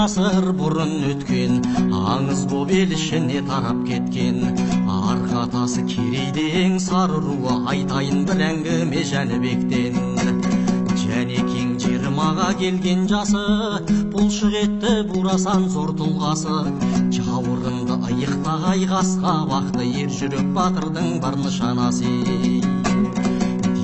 ғасыр бұрын өткен, аңыз боп ел ішіне тарап кеткен. Арғы атасы Керейден сары руы, айтайын бір әңгіме Жәнібектен. Жәнекең жиырмаға келген жасы, бұлшық етті бурасан зор тұлғасы. Жауырынды иықтағай қасқа бақты, ер жүрек батырдың бар нышанасы.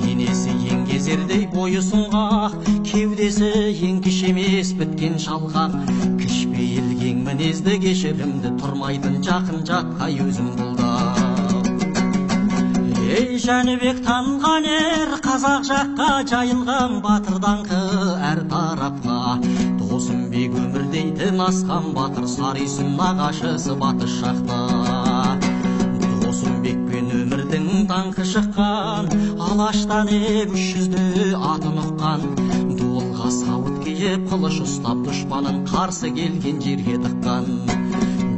Денесі еңгезердей бойы сұңғақ, кеудесі еңкіш емес біткен шалқақ. Кішпейіл кең мінезді кешірімді, тұрмайтын жақын жатқай өзім бұлдап. Ей Жәнібек танылған ер, қазақ жаққа жайылған батыр даңқы әр тарапқа. Досымбек өмір дейтін асқан батыр, Сарыүйсін нағашысы батыс жақта. Досымбек пен өмірдің даңқы шыққан, алаштан еп 300-ді атын ұққан. Дуылға сауыт киіп, қылыш ұстап, дұшпанын қарсы келген жерге тыққан.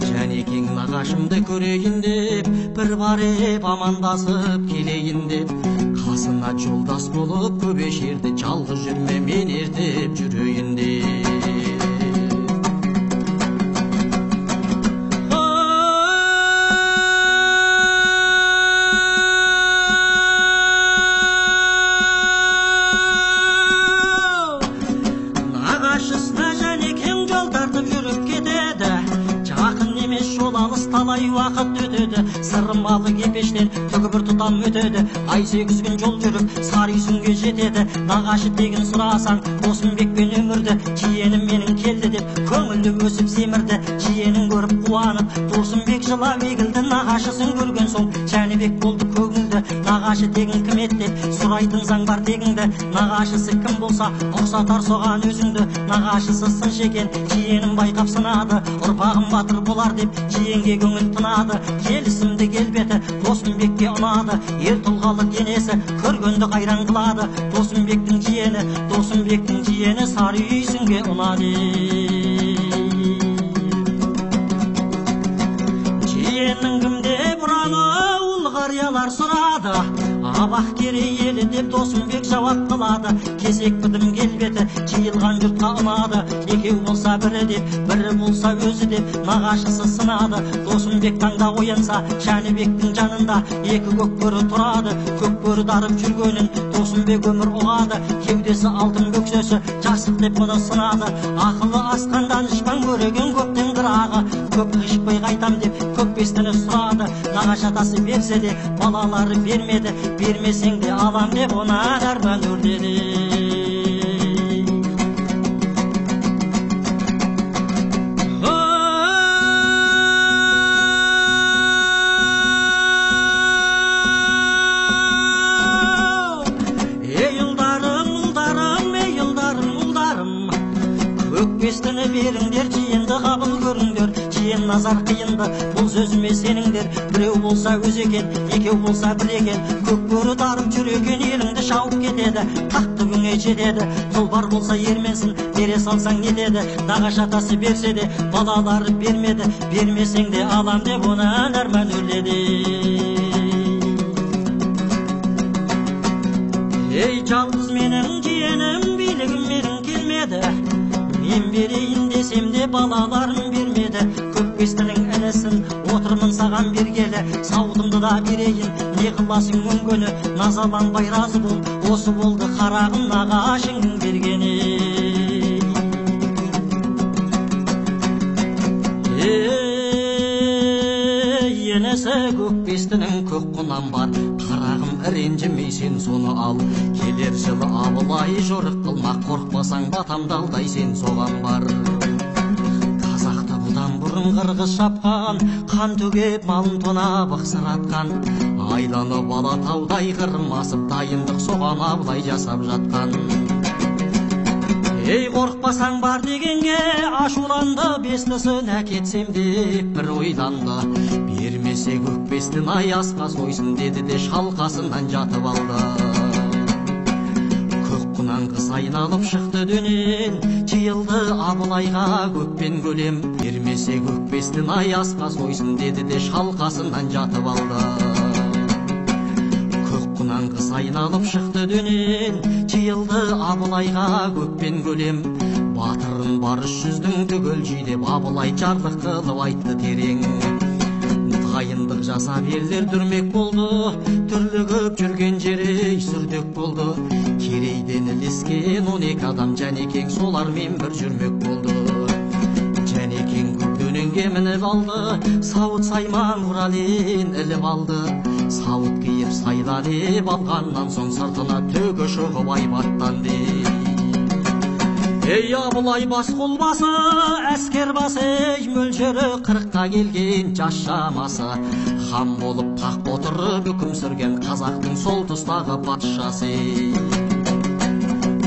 Жәнекең нағашымды көрейін деп, бір барып амандасып келейін деп, қасына жолдас болып көп ешерді, жалғыз жүрме мен ертіп жүрейін деп. Нағашысына Жәнекең жол тартып жүріп кетеді, жақын емес жол алыс талай уақыт өтеді. Сырмалы кепештен түгі бір тұтам өтеді, ай 8 күн жол жүріп Сарыүйсінге жетеді. Нағашы тегін сұрасаң Досымбек пен өмірді, жиенім менің келді деп көңілді өсіп семірді. Жиенін көріп қуанып Досымбек жылап егілді, нағашысын көрген соң Жәнібек болды көңілді. Нағашы тегін кім еді деп сұрайтын заң бар тегіңді, нағашысы кім болса ұқсатар соған өзіңді. Нағашысы сыншы екен жиенін байқап сынады, ұрпағым батыр болар деп жиенге көңіл тынады. Келісімді келбеті Досымбекке ұнады, ер тұлғалы денесі көргенді қайран қылады. Досымбектің жиені, Досымбектің жиені Сарыүйсінге ұнады. Жиеннің кім деп ұраны ұл қариялар сұрады, Абақ Керей елі деп Досымбек жауап қылады. Кесек бітім келбеті жиылған жұртқа ұнады, екеу болса бірі деп, бірі болса өзі деп нағашысы сынады. Досымбек таңда оянса Жәнібектің жанында екі көкбөрі тұрады, көкбөрі дарып жүргенін Досымбек өмір ұғады. Кеудесі алтын бөксесі жасық деп мұны сынады, ақылы асқан данышпан көреген көптен қырағы. Көп қышпай қайтам деп көкбестіні сұрады, нағашы атасы берсе де балалары бермеді. Бермесең де алам деп оны арман өрледі. Ей ұлдарым, ұлдарым, ей ұлдарым, ұлдарым, көкбестіні беріңдер, жиенді қабыл көріңдер. Жиен назар қиынды, бұл сөзіме сеніңдер. Біреу болса өзі екен, екеу болса бір екен, көкбөрі дарып жүр екен, еліңді шауып кетеді, тақ түбіңе жетеді. Тұлпар болса ерменсін, бере салсаң нетеді. Нағашы атасы берсе де балалары бермеді, бермесең де алам деп оны арман өрледі. Ей жалғыз менің жиенім, билігім менің келмеді, мен берейін десем де балаларым бермеді. Көкбестінің інісін отырмын саған бергелі, сауытымды да берейін, не қыласың өңгені. Назаланбай разы бол, осы болды қарағым нағашыңның бергені. Ей енесі Көкбестінің көк құнан бар, қарағым ренжімей сен соны ал. Келер жылы Абылай жорық қылмақ, қорықпасаң батамды алдай сен соған бар. Қазақты бұдан бұрын қырғыз шапқан, қан төгіп малын тонап ықсыратқан, айланып Алатаудай қырмасып дайындық соған Абылай жасап жатқан. Ей қорықпасаң бар дегенге ашуланды, бестісін әкетсем деп бір ойланды. Бермесе көкбестін ай асқа сойсын деді де шалқасынан жатып алды. Көк құнан қыс айналып шықты дөнен, жиылды Абылайға көкпен көлем. Бермесе көкбестін ай асқа сойсын деді де шалқасынан жатып алды. Көк құнан қыс айналып шықты дөнен, жиылды Абылайға көкпен көлем. Батырын бар 300-дің түгел жи деп Абылай жарлық қылып айтты терең. Дайындық жасап елдер дүрмек болды, түрлігіп жүрген жері сүрдек болды. Керейден ілескен 12 адам Жәнекең солармен бір жүрмек болды. Жәнекең көк дөненге мініп алды, сауыт сайман құрален іліп алды. Сауыт киіп сайлан еп алғаннан соң сыртына төге шығып айбаттанды. Ей Абылай бас қолбасы, әскер басы, ей мөлшері 40-қа келген жас шамасы. Хан болып таққа отырып үкім сүрген қазақтың сол тұстағы патшасы.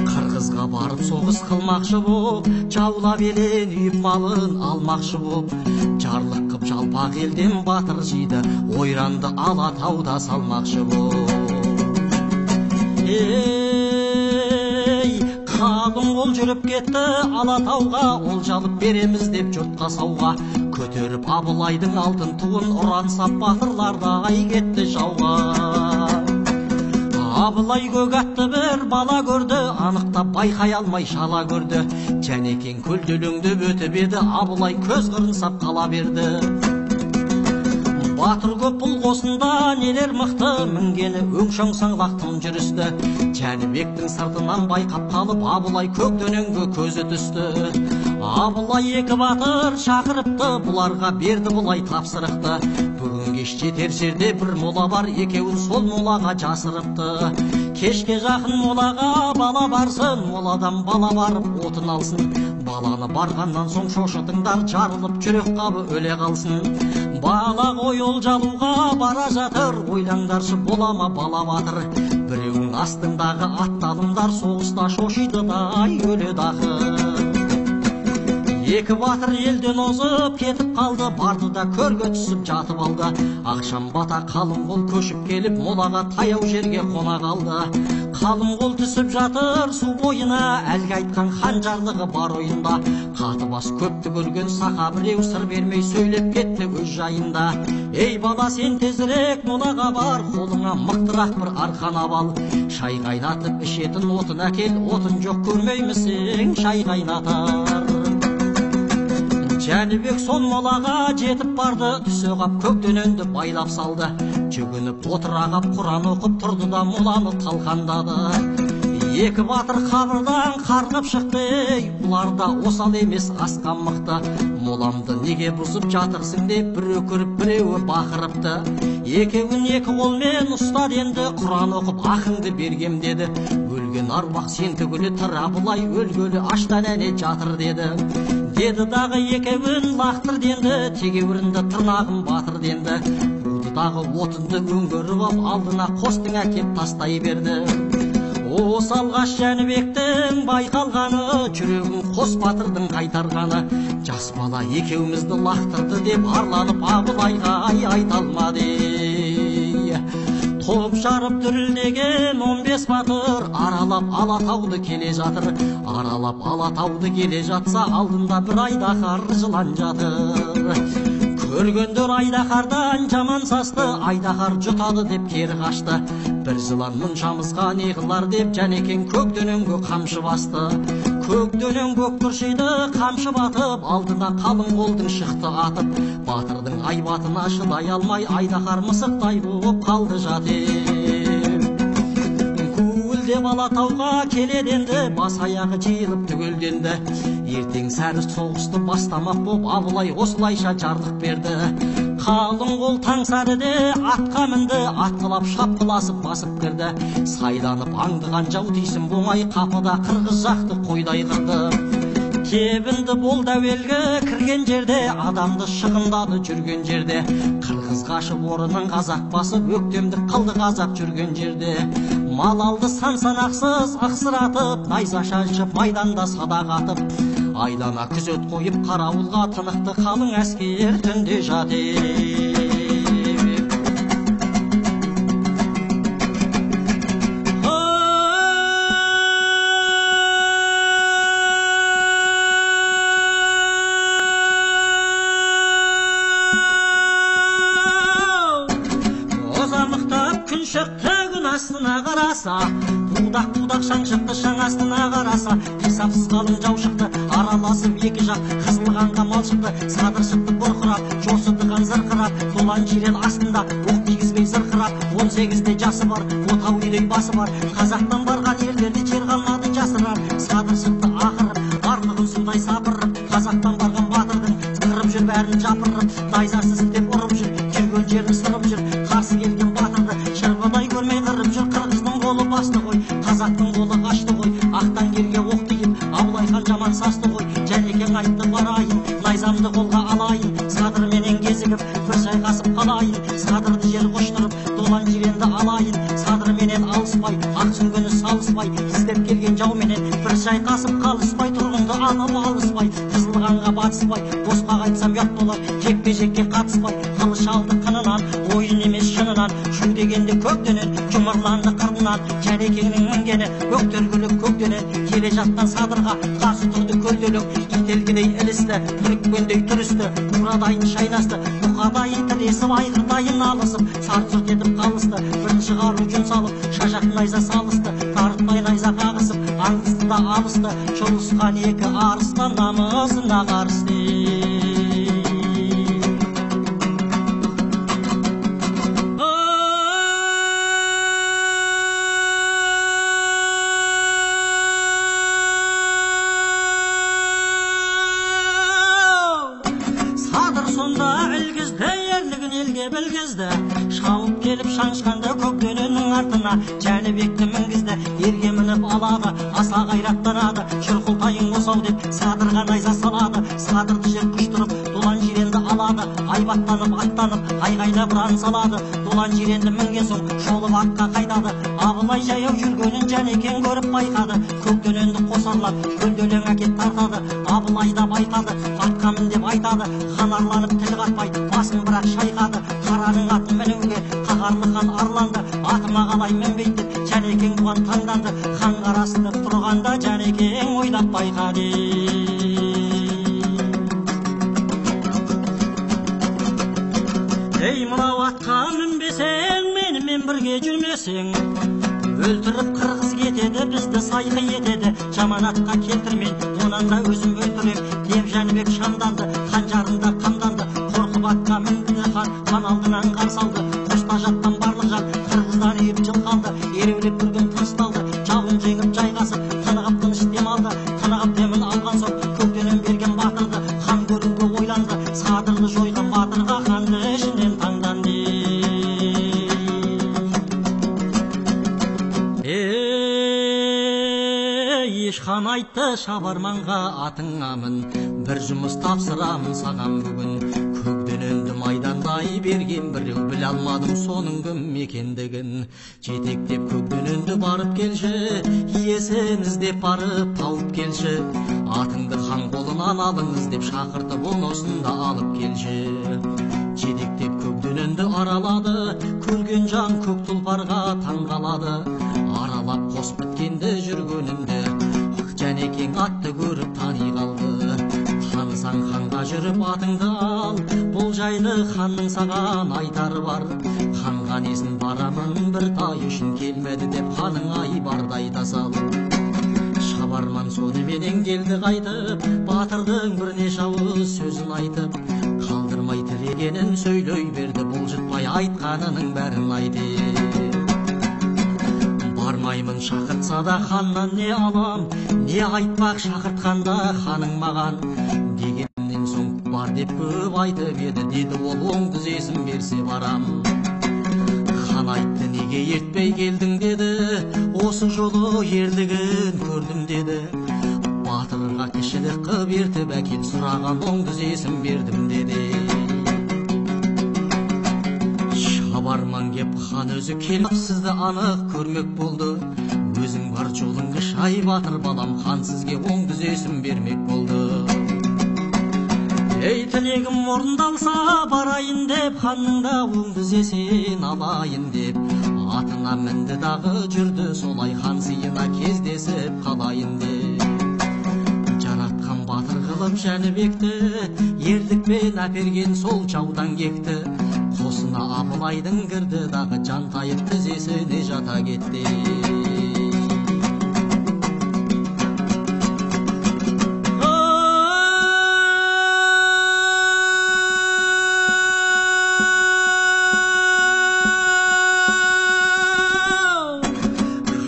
Қырғызға барып соғыс қылмақшы боп, жаулап елін үйіп малын алмақшы боп, жарлық қып жалпақ елден батыр жиды, ойранды Алатауда салмақшы боп. Ей, қалың қол жүріп кетті Алатауға, олжалып береміз деп жұртқа сауға. Көтеріп Абылайдың алтын туын, ұран сап батырлардай кетті жауға. Абылай көк атты бір бала көрді, анықтап байқай алмай шала көрді. Жәнекең көлделеңдеп өтіп еді, Абылай көз қырын сап қала берді. Батыр көп бұл қосында нелер мықты, мінгені өңшең саңлақ тым жүрісті. Жәнібектің сыртынан байқап қалып, Абылай көк дөненге көзі түсті. Абылай екі батыр шақырыпты, бұларға берді бұлай тапсырықты. Бүгін кеш жетер жерде бір мола бар, екеуін сол молаға жасырыпты. Кешке жақын молаға бала барсын, моладан бала барып отын алсын. Баланы барғаннан соң шошытыңдар, жарылып жүрек қабы өле қалсын. Бала ғой олжалуға бара жатыр, ойлаңдаршы бола ма бала батыр. Біреуің астыңдағы атталымдар соғыста шошиды да ай өледі ақыр. Екі батыр елден озып кетіп қалды, барды да көрге түсіп жатып алды. Ақшам бата қалың қол көшіп келіп, молаға таяу жерге қона қалды. Қалың қол түсіп жатыр су бойына, әлгі айтқан хан жарлығы бар ойында. Қатыбас көпті көрген сақа біреу сыр бермей сөйлеп кетті өз жайында. Ей бала, сен тезірек молаға бар, қолыңа мықтырақ бір арқан ал. Шай қайнатып ішетін отын әкел, отын жоқ көрмеймісің шай қайнатар. Жәнібек сол молаға жетіп барды, түсе қап көк дөненді байлап салды. Жүгініп отыра қап Құран оқып тұрды да моланы талқандады. Екі батыр қабырдан қарғып шықты, ей, бұлар да осал емес асқан мықты. Моламды неге бұзып жатырсың деп бір өкіріп біреуі бақырыпты. Екеуін екі қолмен ұстады енді, Құран оқып ақыңды бергем деді. Өлген аруақ сен түгілі тірі Абылай өлгелі аштан әне жатыр деді. Деді дағы екеуін лақтыр денді, тегеурінді тырнағын батыр денді. Буды дағы отынды өңгеріп ап, алдына қостың әкеп тастай берді. Осы алғаш Жәнібектің байқалғаны, жүрегін қос батырдың қайтарғаны. Жас бала екеумізді лақтырды деп арланып Абылайға ай айта алмады. Топ жарып дүрілдеген 15 батыр аралап Алатауды келе жатыр. Аралап Алатауды келе жатса, алдында бір айдаһар жылан жатыр. Көргендер айдаһардан жаман састы, айдаһар жұтады деп кері қашты. Бір жылан мұншамызға не қылар деп Жәнекең көк дөненге қамшы басты. Көк дөнен көк тұршиды қамшы батып, алдына қалың қолдың шықты атып. Батырдың айбатына шыдай алмай, айдаһар мысықтай болып қалды жатып. Гуілдеп Алатауға келеді енді, бас аяғы жиылып түгелденді. Ертең сәрі соғысты бастамақ боп, Абылай осылайша жарлық берді. Қалың қол таң сәріде атқа мінді, атқылап шапқыласып басып кірді. Сайланып аңдыған жау тисін оңай, қапыда қырғыз жақты қойдай қырды. Тебінді болды әуелгі кірген жерде, адамды шығындады жүрген жерде. Қырғыз қашып орнын қазақ басып, өктемдік қылды қазақ жүрген жерде. Мал алды сан санақсыз ықсыратып, найза шаншып майданда садақ атып. Айлана күзет қойып қарауылға, тынықты қалың әскер түнде жатып. Озамықтап күн шықты. Күн астына қараса, будақ-будақ шаң шықты, шаң астына қараса, қисапсыз қалың жау шықты, араласып екі жақ, қызыл қанға мал шықты, садыр шықты бұрқырап, жосыды қан зырқырап, долан жирен астында оқ тигізбей зырқырап, 18-де жасы бар, отау үйдей басы бар, қазақтан барған ерлерді жер қалмады жасырар, садыр шықты ақырып, барлығын судай сапырып, қазақтан барған батырдың қырып жүр бәрін жапырып, найзасын сілтеп ұрып жүр, жүрген жерін сырып жүр, қарсы келген батырды шырбадай көрмей қырып жүр, қырғыздың қолы басты ғой, қазақтың қолы қашты ғой, ақтан керге оқ тиіп, Абылай хан жаман састы ғой, Жәнекең айтты барайын, найзамды қолға алайын, садырменен кезігіп, бір шайқасып қалайын, садырды жер қоштырып, долан жиренді алайын, садырменен алыспай, ақ сүңгіні салыспай, іздеп келген жауменен бір шайқасып қалыспай, тұрғынды алып алыспай, қызыл қанға батыспай, босқа қайтсам ұят болар, жекпе-жекке қатыспай, қылыш алды қынынан, ойын емес шынынан, шу дегенде көктенен, жұмырланды қырынан, Жәнекеңнің мінгені көктергілі көктенен, келе жатқан садырға қарсы тұрды көлдөлек, ителгідей ілісті, түрікпендей түрісті, бурадайын шайнасты, бұқадайын тіресіп, айғырдайын алысып, сарт-сұрт етіп қалысты, бірінші қару жүн салып, шашақ найза салысты, тарытпай найза қағысып, аңғысты да алысты, жұлысқан екі арыстан намысына қарысты. Білгізді, шауып келіп шаншқанды көкдөненің артына, Жәнібекті мінгізді, ерге мініп алады, аса қайраттанады, шырқылтайың осау деп садырға найза салады, садырды жер құштырып, долан жиренді алады, айбаттанып аттанып, айғайлап ұран салады, долан жиренді мінген соң шолып артқа қайтады, Абылай жаяу жүргенін Жәнекең көріп байқады, көкдөненді қосарлап, көлдөлең әкеп тартады, Абылай да байқады, атқа мін деп айтады, хан арланып тіл қатпай, басын бірақ шайқады, қараның атын мінуге қаһарлы хан арланды, атыма қалай мінбейді деп Жәнекең бұған таңданды, хан қарасынып тұрғанда Жәнекең ойлап байқады. Ей, мынау атқа мінбесең, менімен бірге жүрмесең, өлтіріп қырғыз кетеді, бізді сайқы етеді, жаман атқа келтірмен, онан да өзім өлтірем, деп Жәнібек шамданды, қанжарында қамданды, қорқып атқа мінді хан, хан алдынан қарсы алды, қоста жатқан барлық жан, қырғыздан үйіп жылқы алды, ереулеп үрген тынысталды, жауын жеңіп жайғасып, тынығып тыныш дем алды, тынығып демін алған соң, көкдөнен берген батырды, хан көруге ойланды, садырды жойған батырға ханды ішінен таңданды. Хан айтты шабарманға атыңа мін, бір жұмыс тапсырамын саған бүгін, көкдөненді майдандай берген біреу, біле алмадым соның кім екендігін, жетектеп көкдөненді барып келші, иесін іздеп барып тауып келші, атыңды хан қолынан алыңыз деп шақыртып онысын да алып келші. Жетектеп көкдөненді аралады, көрген жан көк тұлпарға таң қалады, аралап қос біткенді жүргенінде, Жәнекең атты көріп тани қалды, танысаң ханға жүріп атыңды ал, бұл жайлы ханның саған айтары бар, ханға несін барамын бір тай үшін келмеді деп ханың айбарды айта сал. Шабарман соныменен келді қайтып, батырдың бірнеше ауыз сөзін айтып, қалдырмай тілегенін сөйлей берді, бұлжытпай айтқанының бәрін айтты. Бармаймын шақыртса да ханнан не алам, не айтпақ шақыртқанда ханың маған, дегеннен соң бар деп көп айтып еді, деді ол оң тізесін берсе барам. Хан айтты неге ертпей келдің деді, осы жолы ерлігін көрдім деді, батырға кішілік қып ертіп әкел, сұраған оң тізесін бердім деді. Шабарман кеп хан өзі келіп сізді анық көрмек болды, өзің бар жолыңды шай батыр балам, хан сізге оң тізесін бермек болды. Ей, тілегім орындалса барайын деп, ханның да оң тізесін алайын деп, атына мінді дағы жүрді солай, хан сыйына кездесіп қалайын деп. Жаратқан батыр қылып алып Жәнібекті, ерлікпен әперген сол жаудан кекті. Қосына Абылайдың кірді дағы, жантайып тізесіне жата кетті.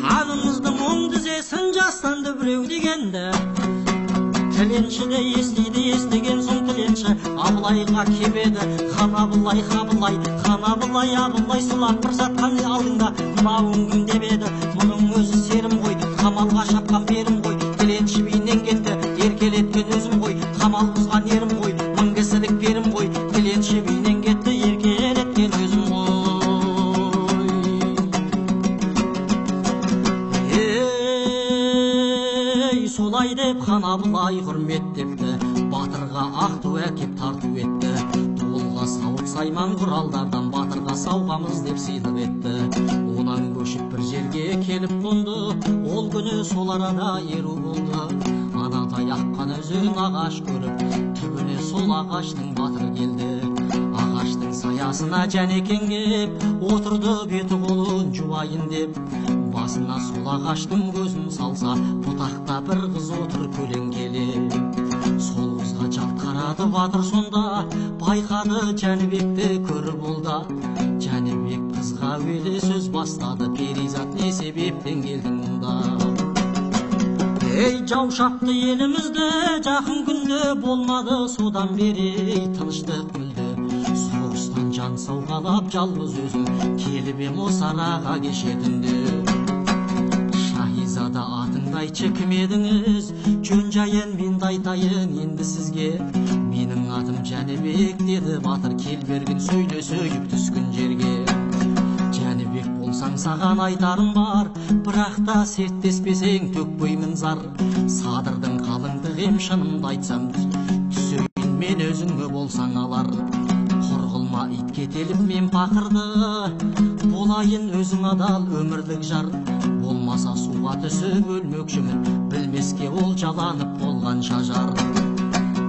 Ханымыздың оң тізесін жастанды біреу дегенді, тіленші де естиді, естіген соң тіленші Абылайға кеп еді. Хан Абылай, Абылай, хан Абылай, Абылай, сылап бір жатқан алдыңда мынауың кім деп еді. Мұның өзі серім ғой, қамалға шапқан перім ғой, тіленші бинен кетті, еркелеткен өзім ғой, қамал бұзған ерім ғой, мың кісілік перім ғой, тіленші бинен кетті, еркелеткен өзім ғой. Ей, солай деп хан Абылай құрметтепті, батырға ақ ту әкеп тарту етті. Дуылға сауыт сайман құралдардан батырға сауғамыз деп сыйлық етті. Онан көшіп бір жерге келіп қонды, ол күні сол арада еру болды. Анадай аққан өзен ағаш көріп, түбіне сол ағаштың батыр келді. Ағаштың саясына Жәнекең кеп, отырды беті қолын жуайын деп. Басына сол ағаштың көзін салса, бұтақта бір қыз отыр көлеңкелеп. Сол қызға жалт қарады батыр сонда, байқады Жәнібекті көріп ол да. Жәнібек қызға әуелі сөз бастады, перизат не себептен келдің мұнда? Ей, жау шапты елімізді, жақын күнде болмады содан бері тыныштық мүлде. Соғыстан жан сауғалап жалғыз өзім келіп ем осы араға кеше түнде. Шаһизада атыңды айтшы, кім едіңіз? Жөн жайын мен де айтайын енді сізге. Менің атым Жәнібек деді батыр, кел бергін сөйлесейік түскен жерге. Жәнібек болсаң саған айтарым бар, бірақ та серттеспесең төкпеймін зар. Садырдың қалыңдығы ем шынымды айтсам, түсейін мен өзіңе болсаң алар. Құр қылма итке теліп мен пақырды, болайын өзің адал өмірлік жар. Болмаса суға түсіп өлмекшімін, білмеске ол жаланып болған шажар.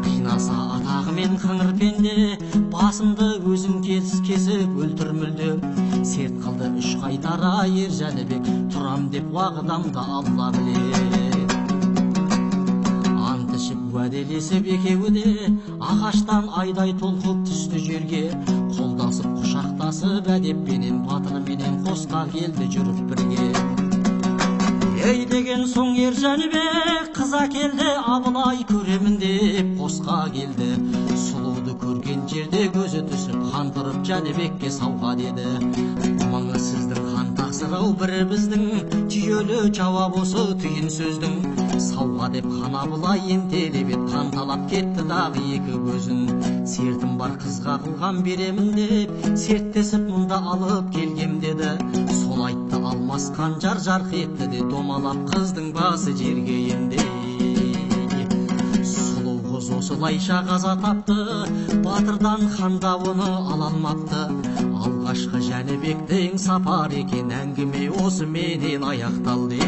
Қинаса атағымен қыңыр пенде, басымды өзің кесіп өлтір мүлде. Серт қылды үш қайтара ер Жәнібек, тұрам деп уағдамды Алла білер. Ант ішіп уәделесіп екеуі де, ағаштан айдай толқып түсті жерге. Қолдасып құшақтасып әдеппенен батырменен қосқа келді жүріп бірге. Ей деген соң ер Жәнібек қыз әкелді, Абылай көремін деп қосқа келді. Сұлуды көрген жерде көзі түсіп, хан тұрып Жәнібекке сауға деді. Мыңы сіздің хан тақсыр-ау, бірі біздің, жүйелі жауап осы түйін сөздің. Сауға деп хан Абылай ентелеп ет, хан талап кетті дағы екі көзін. Сертім бар қызға қылған беремін деп, серттесіп мұнда алып келгем деді. Сол айтты алмас қанжар жарқ етті де, домалап қыздың басы жерге енді. Сұлу қыз осылайша қаза тапты, батырдан хан да оны ала алмапты. Алғашқы Жәнібектің сапар екен, әңгіме осыменен аяқталды.